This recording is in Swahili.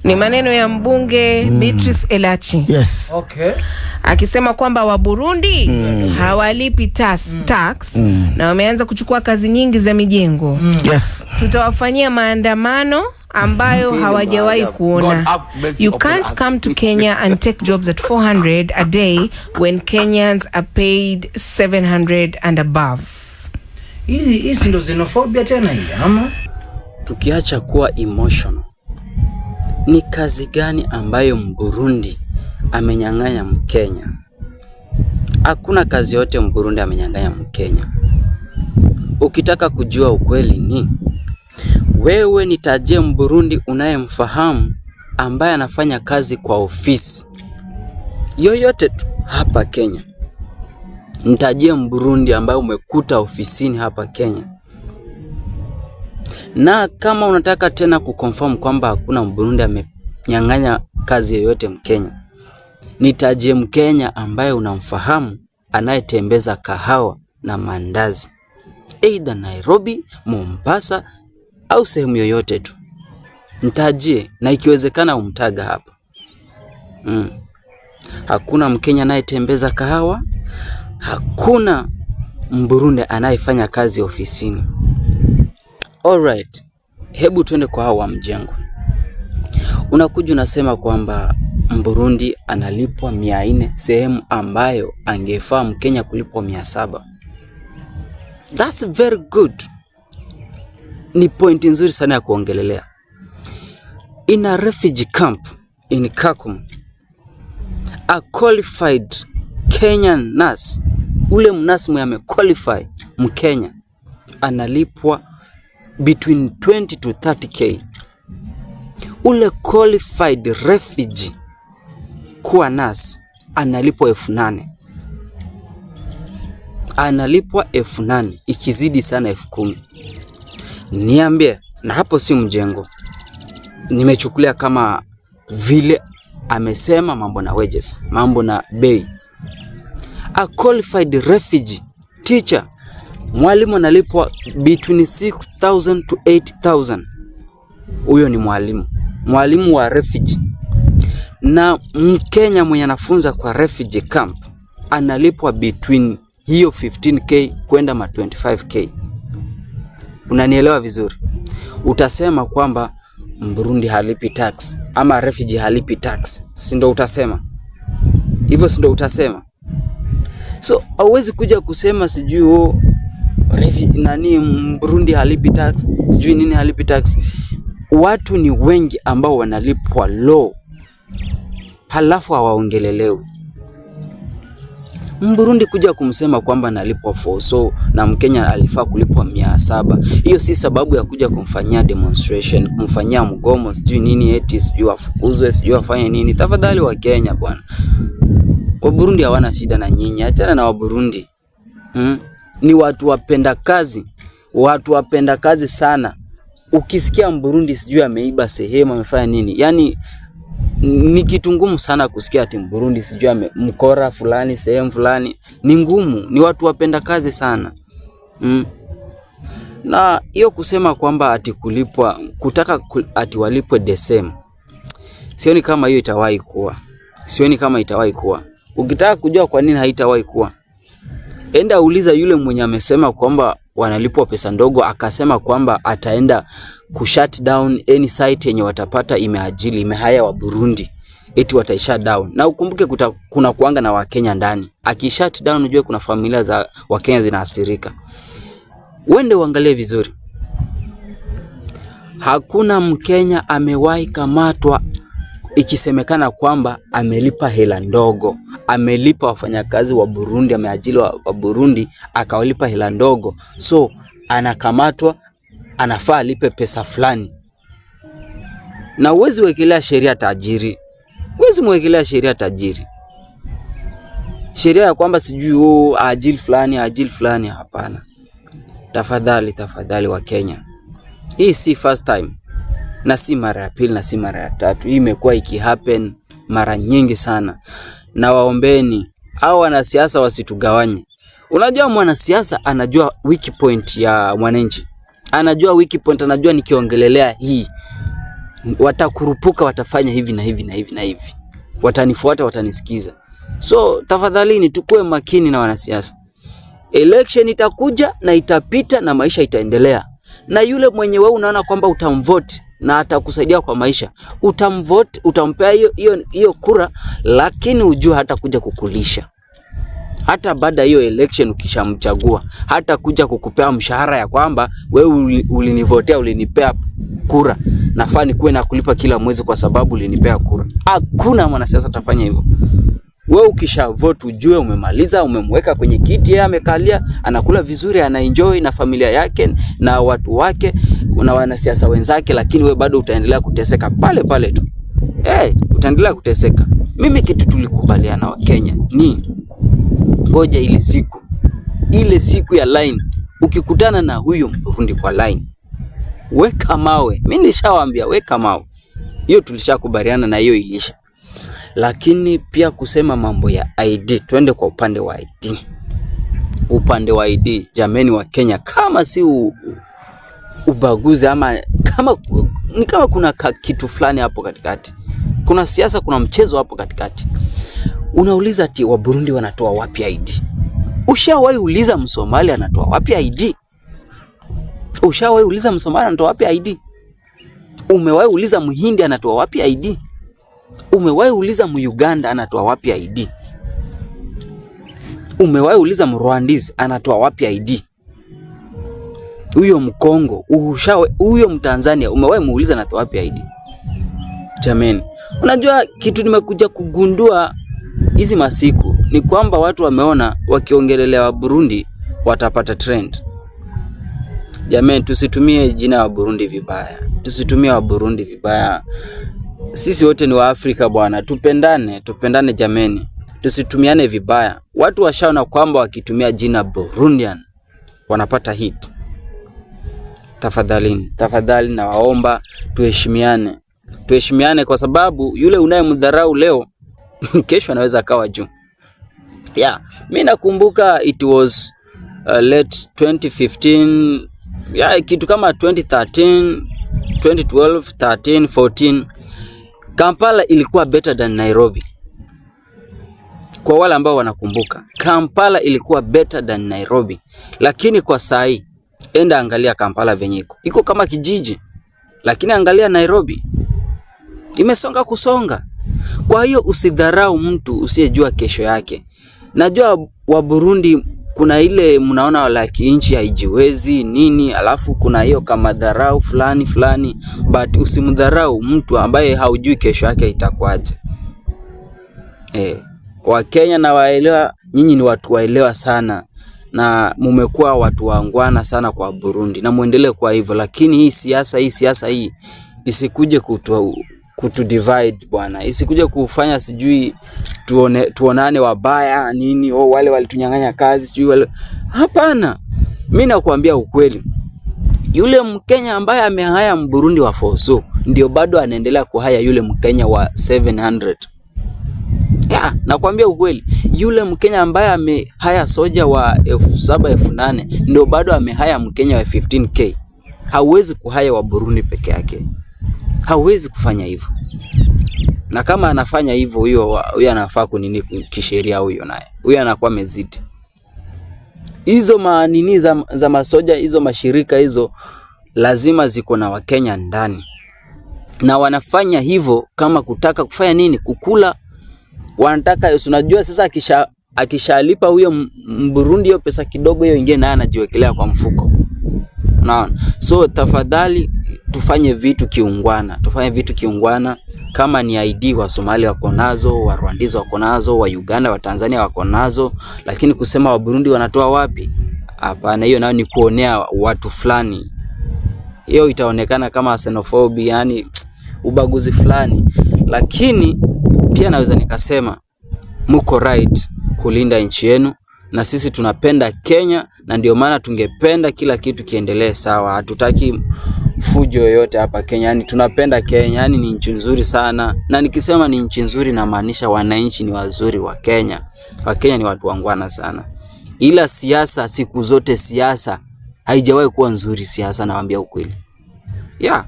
Ni maneno ya mbunge Beatrice Elachi akisema kwamba wa Burundi hawalipi tax na wameanza kuchukua kazi nyingi za mijengo. Tutawafanyia maandamano ambayo hawajawahi kuona. God have mercy You upon can't us. Come to Kenya and take jobs at 400 a day when Kenyans are paid 700 and above. Hizi ndo xenophobia tena hii ama? Tukiacha kuwa emotional, ni kazi gani ambayo Mburundi amenyang'anya Mkenya? Hakuna kazi yote Mburundi amenyang'anya Mkenya. Ukitaka kujua ukweli ni wewe nitajie Mburundi unayemfahamu ambaye anafanya kazi kwa ofisi yoyote tu hapa Kenya. Nitajie Mburundi ambaye umekuta ofisini hapa Kenya. Na kama unataka tena kuconfirm kwamba hakuna Mburundi amenyang'anya kazi yoyote Mkenya, nitajie Mkenya ambaye unamfahamu anayetembeza kahawa na mandazi either Nairobi, Mombasa au sehemu yoyote tu, nitajie na ikiwezekana umtag hapa. Hakuna Mkenya anayetembeza kahawa, hakuna Mburundi anayefanya kazi ofisini. Alright, hebu tuende kwa hao wa mjengo. Unakuja unasema kwamba Mburundi analipwa 400 sehemu ambayo angefaa Mkenya kulipwa 700. That's very good. Ni pointi nzuri sana ya kuongelelea. In a refugee camp in Kakuma, a qualified Kenyan nurse, ule mnasi mwenye amequalify Mkenya analipwa between 20 to 30K. Ule qualified refugee kuwa nurse analipwa 8,000, analipwa 8,000, ikizidi sana 10,000. Niambie, na hapo si mjengo, nimechukulia kama vile amesema mambo na wages, mambo na bei. A qualified refugee teacher, mwalimu analipwa between 6000 to 8000. Huyo ni mwalimu, mwalimu wa refugee. Na Mkenya mwenye anafunza kwa refugee camp analipwa between hiyo 15K kwenda ma 25K. Unanielewa vizuri? Utasema kwamba Mburundi halipi tax ama refugee halipi tax, si ndo utasema hivyo? Si ndo utasema? So hauwezi kuja kusema sijui oh, refugee nani Mburundi halipi tax, sijui nini halipi tax. Watu ni wengi ambao wanalipwa low halafu hawaongelelewi. Mburundi kuja kumsema kwamba analipwa 4 so na Mkenya alifaa kulipwa 700, hiyo si sababu ya kuja kumfanyia demonstration, kumfanyia mgomo, sijui nini, eti sijui afukuzwe, sijui afanye nini. Tafadhali wa Kenya bwana, Waburundi hawana shida na nyinyi, achana na Waburundi. Ni watu wapenda kazi, watu wapenda kazi sana. Ukisikia Mburundi sijui ameiba sehemu amefanya nini, yani ni kitu ngumu sana kusikia ati Mburundi sijui mkora fulani sehemu fulani, ni ngumu. Ni watu wapenda kazi sana. Na hiyo kusema kwamba ati kulipwa kutaka ati walipwe the same, sioni kama hiyo itawahi kuwa, sioni kama itawahi kuwa. Ukitaka kujua kwa nini haitawahi kuwa, enda uliza yule mwenye amesema kwamba wanalipwa pesa ndogo, akasema kwamba ataenda kushut down any site yenye watapata imeajili imehire wa Burundi, eti wataishut down. Na ukumbuke kuna kuanga na Wakenya ndani. Akishut down, ujue kuna familia za Wakenya zinaathirika. Uende uangalie vizuri, hakuna Mkenya amewahi kamatwa ikisemekana kwamba amelipa hela ndogo, amelipa wafanyakazi wa Burundi, ameajiri wa Burundi akawalipa hela ndogo, so anakamatwa, anafaa alipe pesa fulani. Na uwezi wekelea sheria tajiri, huwezi mwekelea sheria tajiri, sheria ya kwamba sijui oh, ajili fulani ajili fulani. Hapana, tafadhali tafadhali wa Kenya, hii si first time na si mara ya pili na si mara ya tatu. Hii imekuwa ikihappen mara nyingi sana, na waombeni hao wanasiasa wasitugawanye. Unajua mwanasiasa anajua weak point ya mwananchi, anajua weak point, anajua nikiongelelea hii Watakurupuka, watafanya hivi na hivi na hivi na hivi, watanifuata, watanisikiza. So tafadhalini, tukue makini na wanasiasa. Election itakuja na itapita na maisha itaendelea, na yule mwenye wewe unaona kwamba utamvote na atakusaidia kwa maisha, utamvote, utampea hiyo kura, lakini ujue hatakuja kukulisha hata baada hiyo election. Ukishamchagua hata kuja kukupea mshahara ya kwamba wewe ulinivotea, ulinipea kura, nafaa nikuwe na kulipa kila mwezi kwa sababu ulinipea kura. Hakuna mwanasiasa atafanya hivyo. Wewe ukisha vote ujue umemaliza, umemweka kwenye kiti, yeye amekalia, anakula vizuri, ana enjoy na familia yake na watu wake na wanasiasa wenzake, lakini wewe bado utaendelea kuteseka pale pale tu. Hey, utaendelea kuteseka. Mimi kitu tulikubaliana wa Kenya ni ngoja ile siku ya line, ukikutana na huyo Mburundi kwa line, weka mawe. Mimi nishawaambia weka mawe, hiyo tulishakubaliana na hiyo ilisha. Lakini pia kusema mambo ya ID, twende kwa upande wa ID. Upande wa ID, jameni wa Kenya, kama si ubaguzi ama kama ni kama kuna kitu fulani hapo katikati, kuna siasa, kuna mchezo hapo katikati. Unauliza ati wa Burundi wanatoa wapi ID? Ushawahi uliza Msomali anatoa wapi ID? Ushawahi uliza Msomali anatoa wapi ID? Umewahi uliza Mhindi anatoa wapi ID? Umewahi uliza Muganda anatoa wapi ID? Umewahi uliza Mrwandizi anatoa wapi ID? Huyo Mkongo, huyo Mtanzania umewahi muuliza anatoa wapi ID? Jameni, unajua kitu nimekuja kugundua hizi masiku ni kwamba watu wameona wakiongelelea wa Burundi watapata trend. Jameni, tusitumie jina wa Burundi vibaya, tusitumie wa Burundi vibaya. Sisi wote ni wa Afrika bwana, tupendane, tupendane jameni, tusitumiane vibaya. Watu washaona kwamba wakitumia jina Burundian wanapata hit. Tafadhalini, tafadhali nawaomba tuheshimiane, tuheshimiane kwa sababu yule unayemdharau leo kesho anaweza akawa juu. Yeah, mi nakumbuka it was late 2015, yeah, kitu kama 2013, 2012, 13, 14 Kampala ilikuwa better than Nairobi. Kwa wale ambao wanakumbuka, Kampala ilikuwa better than Nairobi, lakini kwa saa hii enda angalia Kampala venye iko, iko kama kijiji, lakini angalia Nairobi imesonga kusonga. Kwa hiyo usidharau mtu usiyejua kesho yake. Najua wa Burundi kuna ile mnaona like nchi haijiwezi nini, alafu kuna hiyo kama dharau fulani fulani, but usimdharau mtu ambaye haujui kesho yake itakuwaje. Wakenya na waelewa, nyinyi ni watu waelewa sana na mumekuwa watu waangwana sana kwa Burundi na muendelee kwa hivyo, lakini hii siasa hii isikuje kutu divide bwana, isikuje kufanya sijui tuonane wabaya nini, oh, wale walitunyang'anya kazi sijui wale. Hapana, mimi nakuambia ukweli, yule Mkenya ambaye amehaya Mburundi wa Foso ndio bado anaendelea kuhaya yule Mkenya wa 700. Ya, nakwambia ukweli, yule Mkenya ambaye amehaya soja wa 7,000 8,000 ndio bado amehaya Mkenya wa 15k. Hauwezi kuhaya wa Burundi peke yake, hauwezi kufanya hivyo. Na kama anafanya hivyo, huyo anafaa kunini kisheria, huyo naye huyo anakuwa amezidi. Hizo manini za masoja hizo mashirika hizo lazima ziko na Wakenya ndani, na wanafanya hivyo kama kutaka kufanya nini? Kukula. Wanataka, unajua sasa, akishalipa huyo Mburundi hiyo pesa kidogo hiyo ingine naye anajiwekelea kwa mfuko. Unaona? So tafadhali tufanye vitu kiungwana, tufanye vitu kiungwana. Kama ni ID wa Somalia wako nazo, wa Rwandizi wako nazo, wa Uganda, wa Tanzania wako nazo, lakini kusema wa Burundi wanatoa wapi? Hapana, hiyo nayo ni kuonea watu fulani. Hiyo itaonekana kama xenophobia, yani ubaguzi fulani. Lakini pia naweza nikasema mko right kulinda nchi yenu, na sisi tunapenda Kenya, na ndio maana tungependa kila kitu kiendelee sawa. Hatutaki fujo yoyote hapa Kenya. Yani tunapenda Kenya, yani ni nchi nzuri sana, na nikisema ni nchi nzuri namaanisha wananchi ni wazuri wa Kenya. Wakenya ni watu wangwana sana, ila siasa siku zote, siasa haijawahi kuwa nzuri siasa, nawaambia ukweli. Yeah.